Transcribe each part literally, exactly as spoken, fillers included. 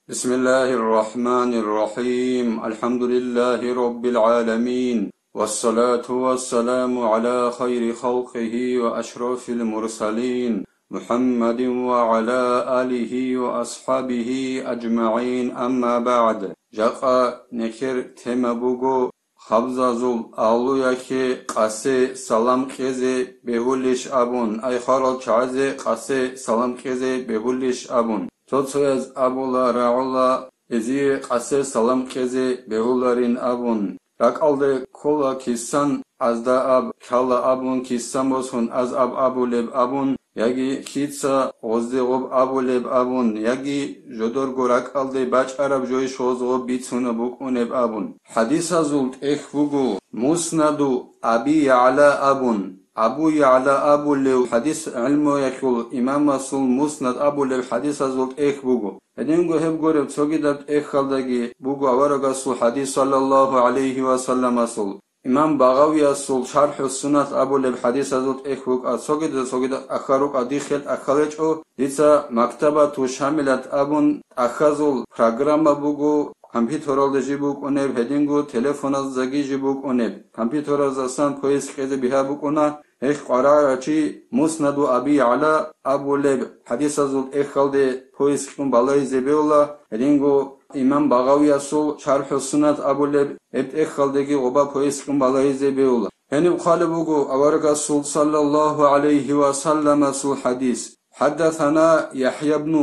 بسم الله الرحمن الرحيم. الحمد لله رب العالمين. والصلاة والسلام على خير خلقه وأشرف المرسلين محمد وعلى آله وأصحابه أجمعين. أما بعد. Жакъа нехер тема буго хабзазул агьлуялъе къасе салам кьезе бегьулищ абун, ай хварал чагӀазе къасе салам кьезе бегьулищ абун. Цо-цояз абула, рагӀула, эзие къасе салам кьезе бегьуларин абун. РакӀалде ккола кисан азда аб, ккала абун, кисан босун аз аб абулеб абун, яги лъица гъозде гъоб абулеб абун, яги жодорго ракӀалде бачӀараб жойищ гъоз гъоб бицунеб букӀунеб абун. ХӀадисазул тӀехь буго Муснаду Аби ЯгӀла абун. Абу ЯгӀла абулев хӀадис гӀилмуялъул имамасул Муснад абулеб хӀадисазул тӀехь буго. Гьединго гьеб гуреб цогидаб тӀехьалдаги буго аварагасул хӀадис, саллаллагьу гӀалайгьи ва салламасул. Имам Багъавиясул ШархӀу Суннат абулеб хӀадисазул тӀехь букӀа, цогидал цогидал тӀахьал рукӀа, дихел тӀахьал гьечӀо, дица Мактабату Шамилат абун тӀахьазул программа буго, компьютералда жиб букӀунеб, гьединго телефоназдаги жиб букӀунеб. Компьютераздасан поиск кьезе бигьа букӀуна, гьелъ къваригӀарав чи Муснаду Аби ЯгӀла абулеб хӀадисазул тӀехьалде поиск кьун балагьизе бегьула, гьединго имам Багъавиясул ШархӀу Суннат абулеб гьеб тӀехьалдеги гъоба поиск кьун балагьизе бегьула. Гьениб хъвалеб буго аварагасул, саллаллагьу гӀалайгьи ва салламасул хӀадис: حدثنا يحيى بن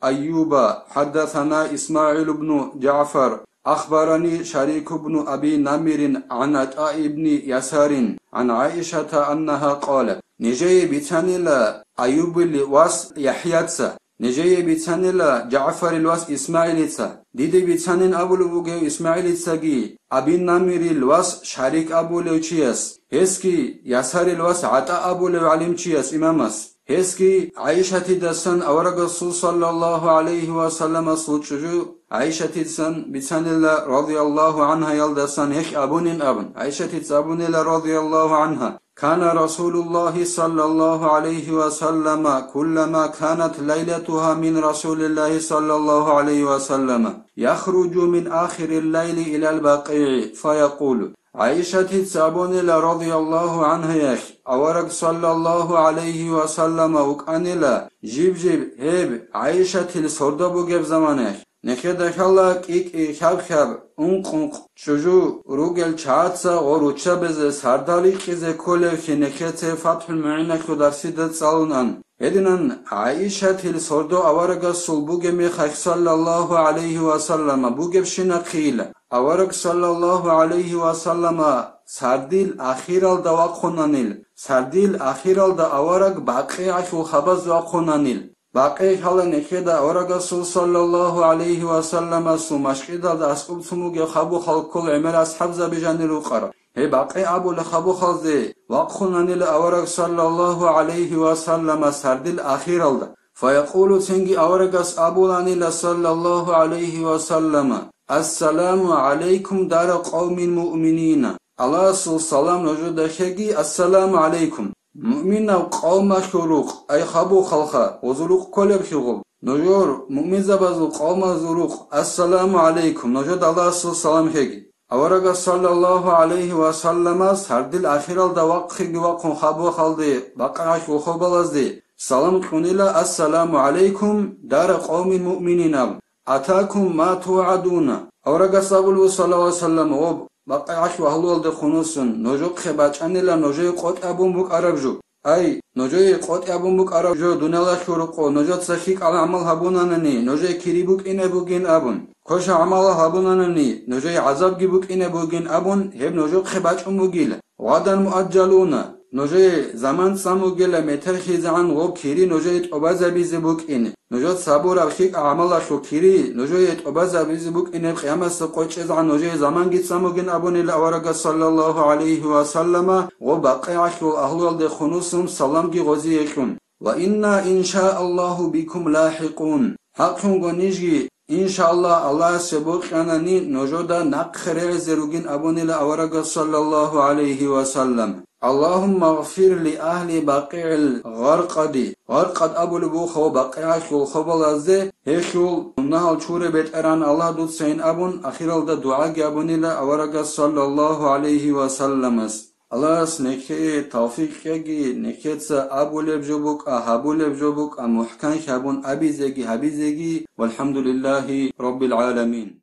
أيوب حدثنا إسماعيل بن جعفر أخبرني شريك بن أبي نمر عن عطاء بن يسار عن عائشة أنها قالت. Нижее бицанила Аюбил вас ЯхӀяца, нижее бицанила ЖагӀфарил вас ИсмагӀилица. Диде бицанин абулеб бугев ИсмагӀилицаги Аби Намирил вас Шарик абулев чияс, гьесги Ясарил вас ГӀатӀа абулев гӀалимчияс, имамас. Гьесги ГӀайшатидасан авараг Расул саллаллагьу гӀалайгьи ва салламасул чӀужу ГӀайшатидасан бицанила, радияллагьу гӀангьаялдасан гьелъ абунин абун. ГӀайшатица абунила, радияллагьу гӀангьа: كان رسول الله صلى الله عليه وسلم كلما كانت ليلتها من رسول الله صلى الله عليه وسلم يخرج من آخر الليل إلى البقيع فيقول. ГӀайшатица абунила, радияллагьу гӀангьаялъ, авараг саллаллагьу гӀалайгьи ва саллама вукӀанила, жиб-жиб гьеб ГӀайшатил сордо бугеб заманаялъ. Нехеда хьала кӀи-кӀи, хьаб-хьаб, ункъ-ункъ чӀужу ругел чагӀаца гъо руччабазе сардал рикьизе кколевлъи нехеце ФатхӀул МугӀиналъул дарсида цӀалунан. Гьединан ГӀайшатил сордо аварагасул бугеб мехалъ саллаллагьу гӀалайгьи ва саллама бугебщинахъийила, авараг саллаллагьу гӀалайгьи ва саллама сардил ахиралда вахъунанил, сардил ахиралда авараг БакъигӀалъул хабаз вахъунанил. БакъигӀ хьала нехеда аварагасул саллаллагьу гӀалайгьи ва салламасул машкӀидалда аскӀубцун бугеб хабу-халккол гӀемер асхӀабзаби жанир рукъара. Гьеб БакъигӀ абулеб хабу-халкъалде вахъунанила авараг саллаллагьу гӀалайгьи ва саллама сардил ахиралда. Фаякъулу, цинги аварагас абуланила саллаллагьу гӀалайгьи ва саллама: السلام عليكم دار قوم مؤمنين. Аллагьасул салам нужеда лъеги, ассаламу гӀалайкум. Муъминав къавмалъул рукъ, ай хабу-халкъ, гъозул рукъ кколеблъи гъоб. Нужер, муъминзабазул къавмазул рукъ, ассаламу гӀалайкум, нужеда Аллагьасул салам лъеги. Аварагас саллаллагьу гӀалайгьи ва салламас сардил ахиралда вахъиги вахъун хабу-халкъалде, БакъигӀалъул хабалазде салам кьунила: السلام عليكم دار قوم مؤمنين. أتاكم ما توعدون. Аварагас абулеб, саллаллагьу гӀалайгьи ва саллам, гъоб БакъигӀалъул агьлуялде хунусун, нужехъе бачӀанила нужее къотӀи абун букӀараб жо. Ай, нужее къотӀи абун букӀараб жо дуниялалъул рукъо, нужеца лъикӀал гӀамал гьабунанани, нужее кири букӀине бугин абун, квешал гӀамал гьабунанани, нужее гӀазабги букӀине бугин абун, гьеб нужехъе бачӀун бугила. غدا مؤجلون. Нужее заман цӀан бугила метер хизегӀан гъоб кири нужее тӀубазабизе букӀине. Нужеца гьабураб лъикӀал гӀамалалъул кири нужее тӀубазабизе букӀине, къиямасеб къо чӀезегӀан нужее заманги цӀан бугин абунила аварагас саллаллагьу гӀалайгьи ва саллама, гъоб БакъигӀалъул агьлуялде хунусун саламги гъозие кьун. وإنا إن شاء الله بكم لاحقون. ХӀакълъунго нижги, иншааллагь, Аллагьасе бокьанани, нужеда нахъе регӀизе ругин абунила аварагас саллаллагьу гӀалайгьи ва саллам. «Аллагьумма гъфир ли агьли БакъигӀил Гъаркъади». Гъаркъад абулеб буго БакъигӀалъул хобалазде, гьелъул мунагьал чурай, БетӀергьан Аллагь, дуцайин абун, ахиралда дугӀаги абунила аварагас саллаллагьу гӀалайгьи ва салламас. Аллагьас нехее тавфикъ кьеги, нехеца абулеб жо букӀа, гьабулеб жо букӀа, мухӀканлъи гьабун абизеги гьабизеги. ВалхӀамдулиллагьи раббил гӀаламин.